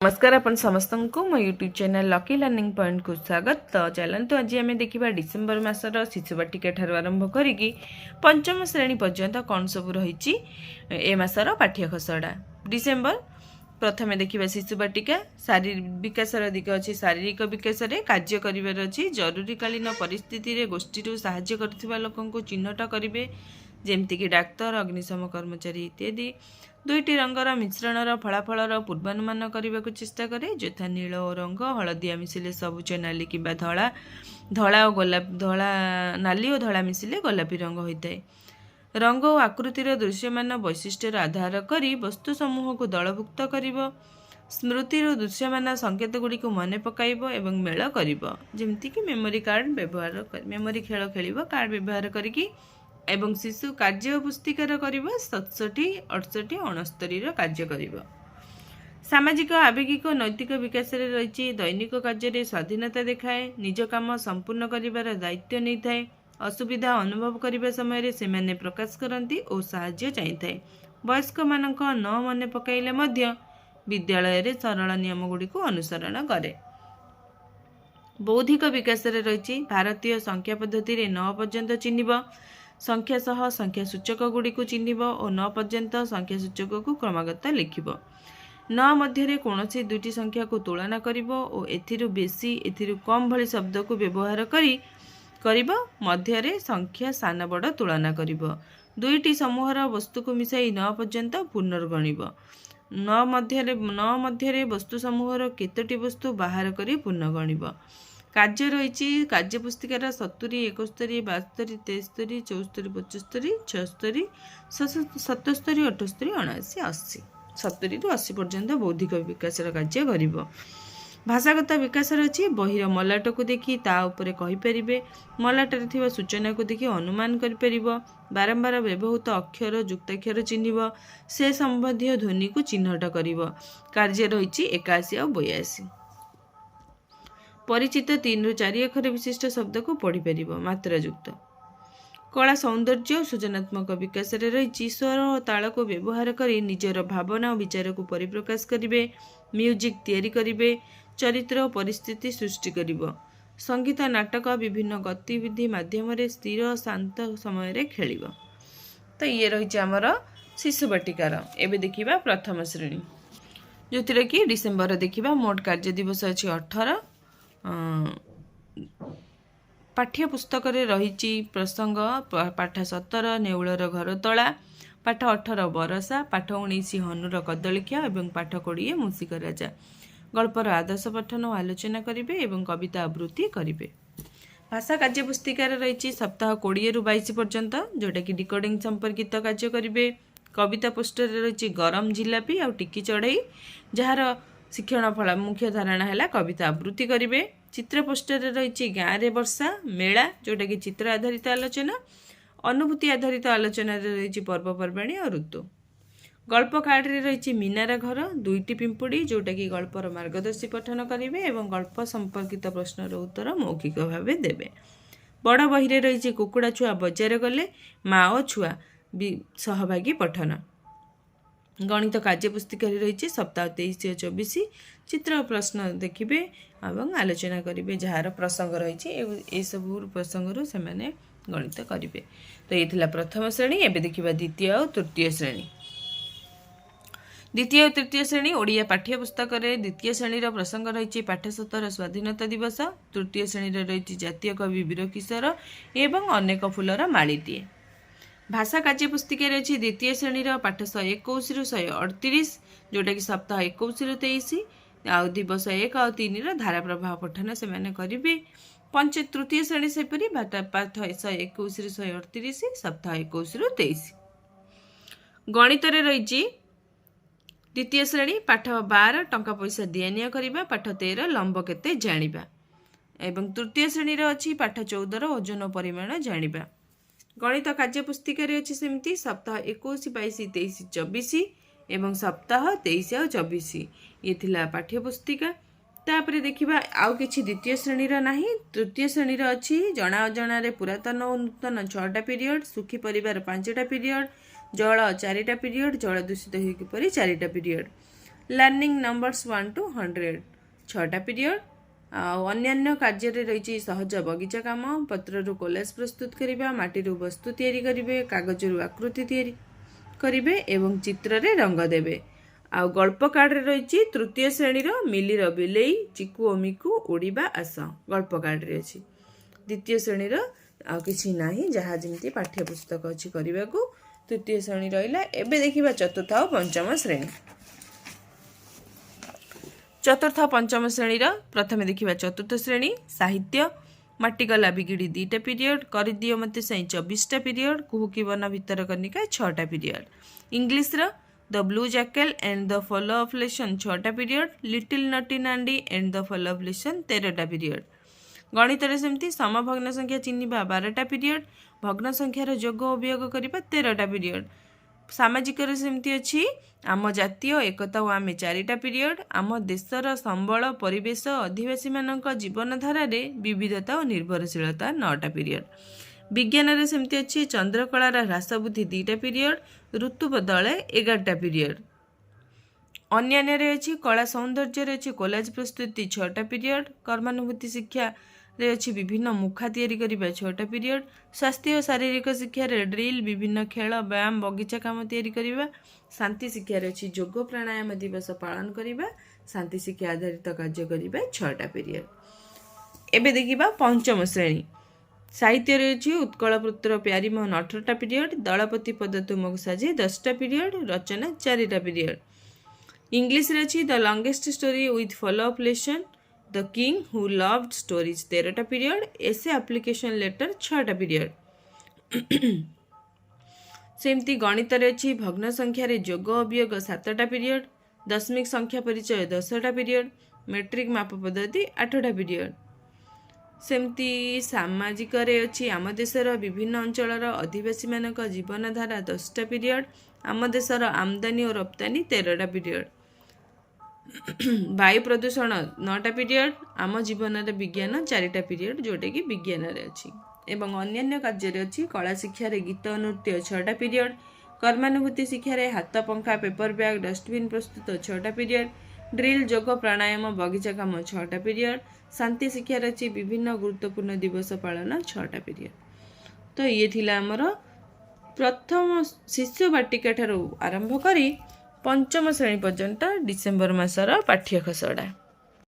ନମସ୍କାର, ଆପଣ ସମସ୍ତଙ୍କୁ ମୋ ୟୁଟ୍ୟୁବ୍ ଚ୍ୟାନେଲ୍ ଲକି ଲର୍ଣ୍ଣିଂ ପଏଣ୍ଟକୁ ସ୍ୱାଗତ। ତ ଚାଲନ୍ତୁ, ଆଜି ଆମେ ଦେଖିବା ଡିସେମ୍ବର ମାସର ଶିଶୁ ବାଟିକା ଠାରୁ ଆରମ୍ଭ କରିକି ପଞ୍ଚମ ଶ୍ରେଣୀ ପର୍ଯ୍ୟନ୍ତ କ'ଣ ସବୁ ରହିଛି ଏ ମାସର ପାଠ୍ୟ ଖସଡ଼ା। ଡିସେମ୍ବର ପ୍ରଥମେ ଦେଖିବା ଶିଶୁ ବାଟିକା। ବିକାଶର ଦିଗ ଅଛି। ଶାରୀରିକ ବିକାଶରେ କାର୍ଯ୍ୟ କରିବାର ଅଛି। ଜରୁରୀକାଳୀନ ପରିସ୍ଥିତିରେ ଗୋଷ୍ଠୀରୁ ସାହାଯ୍ୟ କରୁଥିବା ଲୋକଙ୍କୁ ଚିହ୍ନଟ କରିବେ, ଯେମିତିକି ଡାକ୍ତର, ଅଗ୍ନିଶମ କର୍ମଚାରୀ ଇତ୍ୟାଦି। ଦୁଇଟି ରଙ୍ଗର ମିଶ୍ରଣର ଫଳାଫଳର ପୂର୍ବାନୁମାନ କରିବାକୁ ଚେଷ୍ଟା କରେ, ଯଥା ନୀଳ ଓ ରଙ୍ଗ ହଳଦିଆ ମିଶିଲେ ସବୁଜ, ନାଲି କିମ୍ବା ଧଳା, ଧଳା ଓ ଗୋଲାପ, ଧଳା, ନାଲି ଓ ଧଳା ମିଶିଲେ ଗୋଲାପୀ ରଙ୍ଗ ହୋଇଥାଏ। ରଙ୍ଗ ଓ ଆକୃତିର ଦୃଶ୍ୟମାନ ବୈଶିଷ୍ଟ୍ୟର ଆଧାର କରି ବସ୍ତୁ ସମୂହକୁ ଦଳଭୁକ୍ତ କରିବ। ସ୍ମୃତିରୁ ଦୃଶ୍ୟମାନ ସଂକେତ ଗୁଡ଼ିକୁ ମନେ ପକାଇବ ଏବଂ ମେଳ କରିବ, ଯେମିତିକି ମେମୋରି କାର୍ଡ଼ ବ୍ୟବହାର, ମେମୋରି ଖେଳ ଖେଳିବ କାର୍ଡ଼ ବ୍ୟବହାର କରିକି। ଏବଂ ଶିଶୁ କାର୍ଯ୍ୟ ପୁସ୍ତିକାର କରିବ, 67, 68, 69ର କାର୍ଯ୍ୟ କରିବ। ସାମାଜିକ, ଆବେଗିକ, ନୈତିକ ବିକାଶରେ ରହିଛି। ଦୈନିକ କାର୍ଯ୍ୟରେ ସ୍ୱାଧୀନତା ଦେଖାଏ। ନିଜ କାମ ସମ୍ପୂର୍ଣ୍ଣ କରିବାର ଦାୟିତ୍ୱ ନେଇଥାଏ। ଅସୁବିଧା ଅନୁଭବ କରିବା ସମୟରେ ସେମାନେ ପ୍ରକାଶ କରନ୍ତି ଓ ସାହାଯ୍ୟ ଚାହିଁଥାଏ। ବୟସ୍କମାନଙ୍କ ନ ମନେ ପକାଇଲେ ମଧ୍ୟ ବିଦ୍ୟାଳୟରେ ସରଳ ନିୟମଗୁଡ଼ିକୁ ଅନୁସରଣ କରେ। ବୌଦ୍ଧିକ ବିକାଶରେ ରହିଛି। ଭାରତୀୟ ସଂଖ୍ୟା ପଦ୍ଧତିରେ 9 ପର୍ଯ୍ୟନ୍ତ ଚିହ୍ନିବ। ସଂଖ୍ୟା ସହ ସଂଖ୍ୟା ସୂଚକ ଗୁଡ଼ିକୁ ଚିହ୍ନିବ ଓ 9 ପର୍ଯ୍ୟନ୍ତ ସଂଖ୍ୟା ସୂଚକକୁ କ୍ରମାଗତ ଲେଖିବ। 9 ମଧ୍ୟରେ କୌଣସି ଦୁଇଟି ସଂଖ୍ୟାକୁ ତୁଳନା କରିବ ଓ ଏଥିରୁ ବେଶୀ, ଏଥିରୁ କମ୍ ଭଳି ଶବ୍ଦକୁ ବ୍ୟବହାର କରି କରିବ। ମଧ୍ୟରେ ସଂଖ୍ୟା ସାନ ବଡ଼ ତୁଳନା କରିବ। ଦୁଇଟି ସମୂହର ବସ୍ତୁକୁ ମିଶାଇ 9 ପର୍ଯ୍ୟନ୍ତ ପୁନର୍ଗଣିବ। 9 ମଧ୍ୟରେ ବସ୍ତୁ ସମୂହର କେତୋଟି ବସ୍ତୁ ବାହାର କରି ପୁନଃଗଣିବ। କାର୍ଯ୍ୟ ରହିଛି କାର୍ଯ୍ୟ ପୁସ୍ତିକାର 70, 71, 72, 73, 74, 75, 76, 77, 78, 79, 80। 70ରୁ 80 ପର୍ଯ୍ୟନ୍ତ ବୌଦ୍ଧିକ ବିକାଶର କାର୍ଯ୍ୟ କରିବ। ଭାଷାଗତ ବିକାଶର ଅଛି। ବହିର ମଲାଟକୁ ଦେଖି ତା ଉପରେ କହିପାରିବେ। ମଲାଟରେ ଥିବା ସୂଚନାକୁ ଦେଖି ଅନୁମାନ କରିପାରିବ। ବାରମ୍ବାର ବ୍ୟବହୃତ ଅକ୍ଷର, ଯୁକ୍ତାକ୍ଷର ଚିହ୍ନିବ। ସେ ସମ୍ବନ୍ଧୀୟ ଧ୍ୱନିକୁ ଚିହ୍ନଟ କରିବ। କାର୍ଯ୍ୟ ରହିଛି 81 ଆଉ 82। ପରିଚିତ 3ରୁ 4 ଅକ୍ଷର ବିଶିଷ୍ଟ ଶବ୍ଦକୁ ପଢ଼ିପାରିବ, ମାତ୍ରାଯୁକ୍ତ। କଳା, ସୌନ୍ଦର୍ଯ୍ୟ ଓ ସୃଜନାତ୍ମକ ବିକାଶରେ ରହିଛି। ସ୍ୱର ଓ ତାଳକୁ ବ୍ୟବହାର କରି ନିଜର ଭାବନା ଓ ବିଚାରକୁ ପରିପ୍ରକାଶ କରିବେ। ମ୍ୟୁଜିକ୍ ତିଆରି କରିବେ। ଚରିତ୍ର ଓ ପରିସ୍ଥିତି ସୃଷ୍ଟି କରିବ। ସଙ୍ଗୀତ, ନାଟକ, ବିଭିନ୍ନ ଗତିବିଧି ମାଧ୍ୟମରେ ସ୍ଥିର ଶାନ୍ତ ସମୟରେ ଖେଳିବ। ତ ଇଏ ରହିଛି ଆମର ଶିଶୁ ବାଟିକାର। ଏବେ ଦେଖିବା ପ୍ରଥମ ଶ୍ରେଣୀ, ଯେଉଁଥିରେ କି ଡିସେମ୍ବର ଦେଖିବା। ମୋଟ କାର୍ଯ୍ୟ ଦିବସ ଅଛି 18। ପାଠ୍ୟ ପୁସ୍ତକରେ ରହିଛି ପ୍ରସଙ୍ଗ ପାଠ 17 ନେଉଳର ଘର ତୋଳା, ପାଠ 18 ବରଷା, ପାଠ 19 ହନୁର କଦଳୀଖିଆ ଏବଂ ପାଠ 20 ମୂଷିକ ରାଜା। ଗଳ୍ପର ଆଦର୍ଶ ପଠନ ଓ ଆଲୋଚନା କରିବେ ଏବଂ କବିତା ଆବୃତ୍ତି କରିବେ। ଭାଷା କାର୍ଯ୍ୟ ପୁସ୍ତିକାରେ ରହିଛି ସପ୍ତାହ 20ରୁ 22 ପର୍ଯ୍ୟନ୍ତ, ଯେଉଁଟାକି ଡିକୋଡ଼ିଂ ସମ୍ପର୍କିତ କାର୍ଯ୍ୟ କରିବେ। କବିତା ପୋଷ୍ଟରରେ ରହିଛି ଗରମ ଜିଲାପି ଆଉ ଟିକି ଚଢ଼େଇ, ଯାହାର ଶିକ୍ଷଣ ଫଳ ମୁଖ୍ୟ ଧାରଣା ହେଲା କବିତା ଆବୃତ୍ତି କରିବେ। ଚିତ୍ର ପୋଷ୍ଟରରେ ରହିଛି ଗାଁରେ ବର୍ଷା, ମେଳା, ଯେଉଁଟାକି ଚିତ୍ର ଆଧାରିତ ଆଲୋଚନା। ଅନୁଭୂତି ଆଧାରିତ ଆଲୋଚନାରେ ରହିଛି ପର୍ବପର୍ବାଣୀ ଆଉ ଋତୁ। ଗଳ୍ପ କାର୍ଡ଼ରେ ରହିଛି ମିନାର ଘର, ଦୁଇଟି ପିମ୍ପୁଡ଼ି, ଯେଉଁଟାକି ଗଳ୍ପର ମାର୍ଗଦର୍ଶୀ ପଠନ କରିବେ ଏବଂ ଗଳ୍ପ ସମ୍ପର୍କିତ ପ୍ରଶ୍ନର ଉତ୍ତର ମୌଖିକ ଭାବେ ଦେବେ। ବଡ଼ ବହିରେ ରହିଛି କୁକୁଡ଼ା ଛୁଆ ବଜାର ଗଲେ, ମା ଓ ଛୁଆ ବି ସହଭାଗୀ ପଠନ। ଗଣିତ କାର୍ଯ୍ୟ ପୁସ୍ତିକାରେ ରହିଛି ସପ୍ତାହ 23 ଓ 24। ଚିତ୍ର ଓ ପ୍ରଶ୍ନ ଦେଖିବେ ଏବଂ ଆଲୋଚନା କରିବେ, ଯାହାର ପ୍ରସଙ୍ଗ ରହିଛି। ଏସବୁ ପ୍ରସଙ୍ଗରୁ ସେମାନେ ଗଣିତ କରିବେ। ତ ଇଏ ଥିଲା ପ୍ରଥମ ଶ୍ରେଣୀ। ଏବେ ଦେଖିବା ଦ୍ୱିତୀୟ ଆଉ ତୃତୀୟ ଶ୍ରେଣୀ। ଦ୍ୱିତୀୟ ଓ ତୃତୀୟ ଶ୍ରେଣୀ ଓଡ଼ିଆ ପାଠ୍ୟପୁସ୍ତକରେ ଦ୍ୱିତୀୟ ଶ୍ରେଣୀର ପ୍ରସଙ୍ଗ ରହିଛି ପାଠ 17 ସ୍ୱାଧୀନତା ଦିବସ। ତୃତୀୟ ଶ୍ରେଣୀର ରହିଛି ଜାତୀୟ କବି ବୀରକିଶୋର ଏବଂ ଅନେକ ଫୁଲର ମାଳିଟିଏ। ଭାଷା କାର୍ଯ୍ୟ ପୁସ୍ତିକାରେ ଅଛି ଦ୍ୱିତୀୟ ଶ୍ରେଣୀର ପାଠ 121ରୁ 138, ଯେଉଁଟାକି ସପ୍ତାହ 21ରୁ 23 ଆଉ ଦିବସ 1 ଆଉ 3ର ଧାରା ପ୍ରବାହ ପଠନ ସେମାନେ କରିବେ। ତୃତୀୟ ଶ୍ରେଣୀ ସେପରି ପାଠ 121ରୁ 138, ସପ୍ତାହ 21ରୁ 23। ଗଣିତରେ ରହିଛି ଦ୍ୱିତୀୟ ଶ୍ରେଣୀ ପାଠ 12 ଟଙ୍କା ପଇସା ଦିଆନିଆ କରିବା, ପାଠ 13 ଲମ୍ବ କେତେ ଜାଣିବା ଏବଂ ତୃତୀୟ ଶ୍ରେଣୀର ଅଛି ପାଠ 14ର ଓଜନ ପରିମାଣ ଜାଣିବା। ଗଣିତ କାର୍ଯ୍ୟ ପୁସ୍ତିକାରେ ଅଛି ସେମିତି ସପ୍ତାହ 21, 22, 23, 24 ଏବଂ ସପ୍ତାହ 23 ଆଉ 24। ଇଏ ଥିଲା ପାଠ୍ୟପୁସ୍ତିକା। ତାପରେ ଦେଖିବା, ଆଉ କିଛି ଦ୍ୱିତୀୟ ଶ୍ରେଣୀର ନାହିଁ। ତୃତୀୟ ଶ୍ରେଣୀର ଅଛି ଜଣା ଅଜଣାରେ ପୁରାତନ ଓ ନୂତନ 6ଟା ପିରିୟଡ଼, ସୁଖୀ ପରିବାର 5ଟା ପିରିୟଡ଼, ଜଳ 4ଟା ପିରିୟଡ଼, ଜଳ ଦୂଷିତ ହେଉ କିପରି 4ଟା ପିରିୟଡ଼। Learning numbers 1 to 100 ଛଅଟା ପିରିୟଡ଼। ଆଉ ଅନ୍ୟାନ୍ୟ କାର୍ଯ୍ୟରେ ରହିଛି ସହଜ ବଗିଚା କାମ, ପତ୍ରରୁ କୋଲାଜ ପ୍ରସ୍ତୁତ କରିବା, ମାଟିରୁ ବସ୍ତୁ ତିଆରି କରିବେ, କାଗଜରୁ ଆକୃତି ତିଆରି କରିବେ ଏବଂ ଚିତ୍ରରେ ରଙ୍ଗ ଦେବେ। ଆଉ ଗଳ୍ପ କାର୍ଡ଼ରେ ରହିଛି ତୃତୀୟ ଶ୍ରେଣୀର ମିଲିର ବିଲେଇ, ଚିକୁ ଓ ମିକୁ, ଉଡ଼ିବା ଆସ ଗଳ୍ପ କାର୍ଡ଼ରେ ଅଛି। ଦ୍ୱିତୀୟ ଶ୍ରେଣୀର ଆଉ କିଛି ନାହିଁ, ଯାହା ଯେମିତି ପାଠ୍ୟପୁସ୍ତକ ଅଛି କରିବାକୁ। ତୃତୀୟ ଶ୍ରେଣୀ ରହିଲା। ଏବେ ଦେଖିବା ଚତୁର୍ଥ ଆଉ ପଞ୍ଚମ ଶ୍ରେଣୀ। ଚତୁର୍ଥ ପଞ୍ଚମ ଶ୍ରେଣୀର ପ୍ରଥମେ ଦେଖିବା ଚତୁର୍ଥ ଶ୍ରେଣୀ ସାହିତ୍ୟ। ମାଟିଗଲା ବିଗିଡ଼ି ଦୁଇଟା ପିରିୟଡ଼, କରିଦିଅ ମୋତେ ସାଇଁ 24ଟା ପିରିୟଡ଼, କୁହୁକି ବନ ଭିତରକନିକା ଛଅଟା ପିରିୟଡ଼। ଇଂଲିଶର The Blue Jackal and the Follow Up Lesson ଛଅଟା period, Little Naughty Nandi and the Follow Up Lesson 13ଟା period. ଗଣିତରେ ସେମିତି ସମଭଗ୍ନ ସଂଖ୍ୟା ଚିହ୍ନିବା 12ଟା ପିରିୟଡ଼, ଭଗ୍ନ ସଂଖ୍ୟାର ଯୋଗ ଓ ବିୟୋଗ କରିବା 13ଟା ପିରିୟଡ଼। ସାମାଜିକରେ ସେମିତି ଅଛି ଆମ ଜାତୀୟ ଏକତା ଓ ଆମେ ଚାରିଟା ପିରିୟଡ଼, ଆମ ଦେଶର ସମ୍ବଳ, ପରିବେଶ, ଅଧିବାସୀମାନଙ୍କ ଜୀବନଧାରାରେ ବିବିଧତା ଓ ନିର୍ଭରଶୀଳତା ନଅଟା ପିରିୟଡ଼। ବିଜ୍ଞାନରେ ସେମିତି ଅଛି ଚନ୍ଦ୍ରକଳାର ହ୍ରାସ ବୃଦ୍ଧି ଦୁଇଟା ପିରିୟଡ଼, ଋତୁ ବଦଳେ 11ଟା ପିରିୟଡ଼। ଅନ୍ୟାନ୍ୟରେ ଅଛି କଳା ସୌନ୍ଦର୍ଯ୍ୟରେ ଅଛି କୋଲାଜ ପ୍ରସ୍ତୁତି ଛଅଟା ପିରିୟଡ଼, କର୍ମାନୁଭୂତି ଶିକ୍ଷାରେ ଅଛି ବିଭିନ୍ନ ମୁଖା ତିଆରି କରିବା ଛଅଟା ପିରିୟଡ଼, ସ୍ୱାସ୍ଥ୍ୟ ଓ ଶାରୀରିକ ଶିକ୍ଷାରେ ଡ୍ରିଲ୍, ବିଭିନ୍ନ ଖେଳ, ବ୍ୟାୟାମ, ବଗିଚା କାମ ତିଆରି କରିବା। ଶାନ୍ତି ଶିକ୍ଷାରେ ଅଛି ଯୋଗ ପ୍ରାଣାୟାମ ଦିବସ ପାଳନ କରିବା, ଶାନ୍ତି ଶିକ୍ଷା ଆଧାରିତ କାର୍ଯ୍ୟ କରିବା ଛଅଟା ପିରିୟଡ଼। ଏବେ ଦେଖିବା ପଞ୍ଚମ ଶ୍ରେଣୀ। ସାହିତ୍ୟରେ ଅଛି ଉତ୍କଳ ପୁତ୍ର ପ୍ୟାରୀମୋହନ 18ଟା ପିରିୟଡ଼, ଦଳପତି ପଦ ତୁମକୁ ସାଜେ 10ଟା ପିରିୟଡ଼, ରଚନା ଚାରିଟା ପିରିୟଡ଼। ଇଂଲିଶରେ ଅଛି The Longest Story with Follow Up Lesson, The King Who Loved Stories 13ଟା period, ଏସେ ଆପ୍ଲିକେସନ୍ ଲେଟର୍ ଛଅଟା ପିରିୟଡ଼। ସେମିତି ଗଣିତରେ ଅଛି ଭଗ୍ନ ସଂଖ୍ୟାରେ ଯୋଗ ଓ ବିୟୋଗ ସାତଟା ପିରିୟଡ଼, ଦଶମିକ ସଂଖ୍ୟା ପରିଚୟ 10ଟା ପିରିୟଡ଼, ମେଟ୍ରିକ୍ ମାପ ପଦ୍ଧତି ଆଠଟା ପିରିୟଡ଼। ସେମିତି ସାମାଜିକରେ ଅଛି ଆମ ଦେଶର ବିଭିନ୍ନ ଅଞ୍ଚଳର ଅଧିବାସୀମାନଙ୍କ ଜୀବନଧାରା 10ଟା ପିରିୟଡ଼, ଆମ ଦେଶର ଆମଦାନୀ ଓ ରପ୍ତାନୀ 13ଟା ପିରିୟଡ଼, ବାୟୁ ପ୍ରଦୂଷଣ ନଅଟା ପିରିୟଡ଼, ଆମ ଜୀବନରେ ବିଜ୍ଞାନ ଚାରିଟା ପିରିୟଡ଼ ଯେଉଁଟାକି ବିଜ୍ଞାନରେ ଅଛି। ଏବଂ ଅନ୍ୟାନ୍ୟ କାର୍ଯ୍ୟରେ ଅଛି କଳା ଶିକ୍ଷାରେ ଗୀତ ଓ ନୃତ୍ୟ ଛଅଟା ପିରିୟଡ଼, କର୍ମାନୁଭୂତି ଶିକ୍ଷାରେ ହାତ ପଙ୍ଖା, ପେପର ବ୍ୟାଗ୍, ଡଷ୍ଟବିନ୍ ପ୍ରସ୍ତୁତ ଛଅଟା ପିରିୟଡ଼, ଡ୍ରିଲ୍, ଯୋଗ ପ୍ରାଣାୟାମ, ବଗିଚା କାମ ଛଅଟା ପିରିୟଡ଼। ଶାନ୍ତି ଶିକ୍ଷାରେ ଅଛି ବିଭିନ୍ନ ଗୁରୁତ୍ୱପୂର୍ଣ୍ଣ ଦିବସ ପାଳନ ଛଅଟା ପିରିୟଡ଼। ତ ଇଏ ଥିଲା ଆମର ପ୍ରଥମ ଶିଶୁ ବାଟିକା ଠାରୁ ଆରମ୍ଭ କରି ପଞ୍ଚମ ଶ୍ରେଣୀ ପର୍ଯ୍ୟନ୍ତ ଡିସେମ୍ବର ମାସର ପାଠ୍ୟ ଖସଡ଼ା।